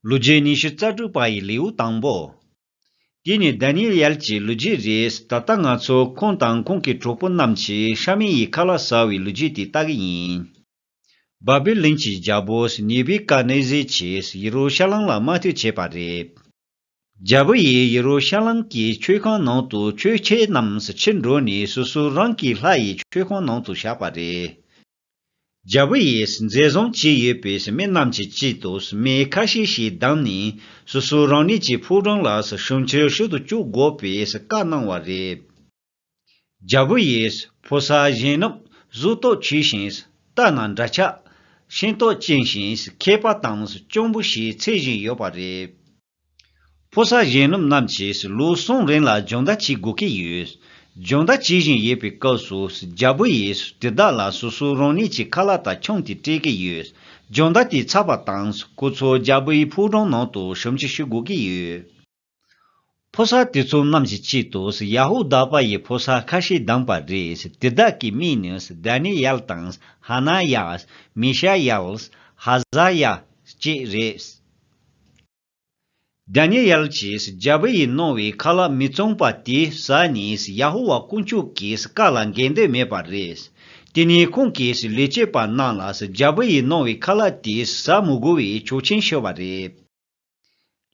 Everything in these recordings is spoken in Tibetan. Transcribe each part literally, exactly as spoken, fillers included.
ལོ་རྒྱུས་ཉི་ཤུ་རྩ་དྲུག་པ་ཡི་ལེའུ་དང་པོ། དེ་ནི་དཱ་ནི་ཡལ་གྱི་ལོ་རྒྱུས་རེད། ད་ལྟ་ང་ཚོ་ཁོང་དང་ཁོང་གི་གྲོགས་པོ་རྣམས་ཀྱིས་ཤ་མེད་ཡི་ཁ་ལག་ཟ་བའི་ལོ་རྒྱུས་དེ་ལྟ་གི་ཡིན། བཱ་བི་ལོན་གྱི་རྒྱལ་པོ་ནེ་བུ་ཀ་ནེ་ཛར་གྱིས་ཡེ་རུ་ཤ་ལམ་ལ་དམག་འཐུ་བྱས་པ་རེད། རྒྱལ་པོ་ཡིས་ཡེ་རུ་ཤ་ལམ་གྱི་མཆོད་ཁང་ནང་དུ་ཆོས་ཁྱེར་རྣམས་ཕྱིར་འགྲོ་ནས་སོ་སོ་རང་གི་ལྷ་ཡི་མཆོད་ཁང་ནང་དུ་བཞག་པ་རེད། རྒྱལ་པོ་ཡིས་འཛིན་བཟུང་བྱས་ཡོད་པའི་མི་རྣམས་ཀྱི་དཀྱིལ་དུ་མི་ཁ་ཤས་ཤིག་བདམས་ནས་སོ་སོ་རང་ཉིད་ཀྱི་ཕོ་བྲང་ལ་བྱང་ཆུབ་ཞུ་དུ་བཅུག་དགོས་པའི་བཀའ་གནང་བ་རེད། རྒྱལ་པོ་ཡིས་ཕོ་གསར་གཞོན་ནུ་གཟུགས་སྟོབས་ཆེ་ཞིང་ལྟ་ན་འདྲ་ཆགས་ཤེས་རྟོགས་ཅན་ཞིང་མཁས་པ་དང་སྐྱོ་པོ་ཞིག་འཚོལ་བཞིན་ཡོད་པ་རེད། ཕོ་གསར་གཞོན་ནུ་རྣམས་ཀྱིས་ལོ་གསུམ་རིང་ལ་སྦྱོང་བརྡར་བྱེད་དགོས་ཀྱི་ཡོད། སྦྱོང་བརྡར་བྱེད་བཞིན་ཡོད་པའི་སྐབས་སུ་རྒྱལ་པོ་ཡིས་དེ་དག་ལ་སོ་སོ་རང་ཉིད་ཀྱི་ཁ་ལག་དང་ཆང་དེ་སྤྲད་ཀྱི་ཡོད། སྦྱོང་བརྡར་དེ་ཚར་བ་དང་ཁོ་ཚོ་རྒྱལ་པོའི་ཕོ་བྲང་ནང་དུ་བྱང་ཆུབ་ཞུ་དགོས་ཀྱི་ཡོད། ཕོ་གསར་དེ་ཚོ་རྣམས་ཀྱི་དཀྱིལ་དུ་ཡ་ཧུ་དཱ་པ་ཡི་ཕོ་གསར་ཁ་ཤས་བདམས་པ་རེད། དེ་དག་གི་མིང་ནི་དཱ་ནི་ཡལ་དང་ཧ་ན་ཡ། མི་ཤ་ཡལ། ཧ་ཟ་ཡ་བཅས་རེད། དཱ་ནི་ཡལ་གྱིས་རྒྱལ་པོ་ཡིས་གནང་བའི་ཁ་ལག་མི་བཙོངས་པ་དེ་ཟ་ནས་ཡ་ཧོ་ཝཱ་དཀོན་མཆོག་གི་བཀའ་ལ་འགལ་འདུ་མེད་པ་རེད། དེ་ནས་ཁོང་གིས་ལས་བྱེད་པ་རྣམས་ལ་རྒྱལ་པོ་ཡིས་གནང་བའི་ཁ་ལག་དེ་ཟ་མི་དགོས་པའི་ཆོག་མཆན་ཞུ་བ་རེད།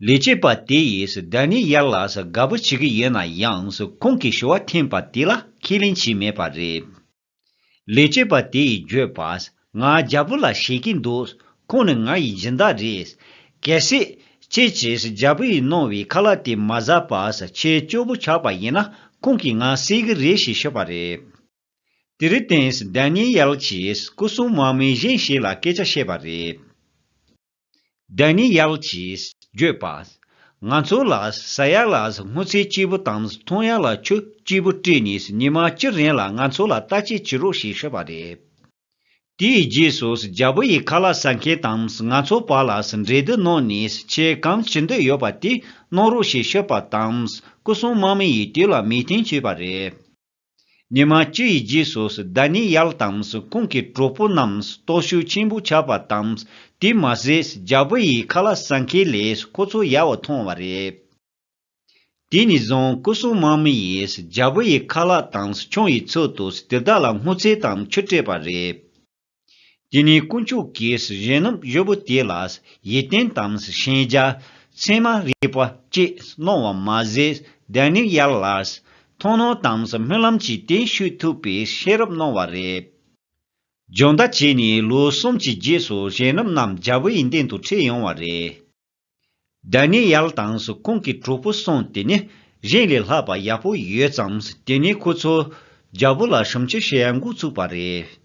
ལས་བྱེད་པ་དེ་ཡིས་དཱ་ནི་ཡལ་ལ་དགའ་པོ་བྱེད་ཀྱི་ཡོད་ན་ཡང་ཁོང་གིས་ཞུ་བ་འཐེན་པ་དེ་ལ་ཁས་ལེན་བྱས་མེད་པ་རེད། ལས་བྱེད་པ་དེ་ཡིས་བརྗོད་པ། ང་རྒྱལ་པོ་ལ་ཞེད་ཀྱིན་འདུག་ཁོང་ནི་ང་ཡི་སྦྱིན་བདག་རེད། གལ་སྲིད་ཁྱེད་ཀྱིས་རྒྱལ་པོ་ཡིས་གནང་བའི་ཁ་ལག་དེ་མ་ཟ་བར་ཁྱེད་སྐྱོ་པོ་ཆགས་པ་ཡིན་ན་ཁོང་གིས་ང་བསད་ཀྱི་རེད་ཞེས་ཤོད་པ་རེད། དེར་བརྟེན་དཱ་ནི་ཡལ་གྱིས་སྐུ་སྲུང་དམག་མི་གཞན་ཞིག་ལ་སྐད་ཆ་བཤད་པ་རེད། དཱ་ནི་ཡལ་གྱིས་བརྗོད་པ། ང་ཚོ་ལ་ཟ་ཡ་ལ་སྔོ་ཚལ་སྐྱིད་པོ་དང་འཐུང་ཡ་ལ་ཆུ་སྐྱིད་པོ་སྤྲད་ནས་ཉི་མ་བཅུ་རིང་ལ་ང་ཚོ་ལ་བརྟག་དཔྱད་བྱེད་རོགས་ཞེས་ཤོད་པ་རེད། དེའི་རྗེས་སུ་རྒྱལ་པོ་ཡི་ཁ་ལག་ཟ་མཁན་དང་ང་ཚོ་བར་ལ་འབྲེལ་བསྡུར་གནང་ནས་ཁྱེད་གང་བྱེད་འདོད་ཡོད་པ་དེ་གནང་རོགས་ཞེས་ཤོད་པ་དང་སྐུ་སྲུང་དམག་མི་ཡིས་དེ་ལ་མོས་མཐུན་བྱས་པ་རེད། ཉི་མ་བཅུ་ཡི་རྗེས་སུ་དཱ་ནི་ཡལ་དང་ཁོང་གི་གྲོགས་པོ་རྣམས་སྟོབས་ཤུགས་ཆེན་པོ་ཆགས་པ་དང་། དེ་མ་ཟད་རྒྱལ་པོ་ཡི་ཁ་ལག་ཟ་མཁན་ལས་ཁོ་ཚོ་ཡག་པོ་མཐོང་བ་རེད། དེ་ནས་བཟུང་སྐུ་སྲུང་དམག་མི་ཡིས་རྒྱལ་པོ་ཡི་ཁ་ལག་དང་ཆང་ཡི་ཚུལ་དུ་དེ་དག་ལ་སྔོ་ཚལ་དང་ཆུ་སྤྲད་པ་རེད། དེ་ནས་དཀོན་མཆོག་གིས་གཞོན་ནུ་གཞོན་པོ་དེ་ལ་ཡིད་བརྟན་དང་ཞན་ཆ། མཚན་མ་རིག་པ་བཅས་གནང་བ་མ་ཟད་དཱ་ནི་ཡལ་ལ་མཐོང་སྣང་དང་སྨོན་ལམ་གྱི་རྟེན་ཞུ་ཐུབ་པའི་ཤེས་རབ་གནང་བ་རེད། སྦྱོང་བརྡར་བྱས་ནས་ལོ་གསུམ་གྱི་རྗེས་སུ་གཞོན་ནུ་རྣམས་རྒྱལ་པོ་ཡི་མདུན་དུ་ཁྲིད་ཡོང་བ་རེད། དཱ་ནི་ཡལ་དང་ཁོང་གི་གྲོགས་པོ་གསུམ་དེ་ནི་གཞན་ལས་ལྷག་པ་ཡག་པོ་ཡོད་ཙང་དེ་ནས་ཁོ་ཚོ་རྒྱལ་པོ་ལ་བྱམས་སྐྱོང་བྱེད་ཡ་འགོ་ཚུགས་པ་རེད།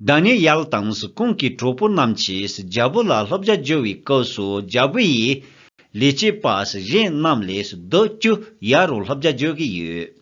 དཱ་ནི་ཡལ་དང་ཁོང་གི་གྲོགས་པོ་རྣམས་ཀྱིས་རྒྱལ་པོ་ལ་བསླབ་བྱ་བསྒྱུར་བའི་སྐབས་སུ་རྒྱལ་པོ་ཡིས་ལས་བྱེད་པ་གཞན་རྣམས་ལས་ལྡབ་བཅུ་ཡག་རུ་བསླབ་བྱ་བསྒྱུར་གྱི་ཡོད།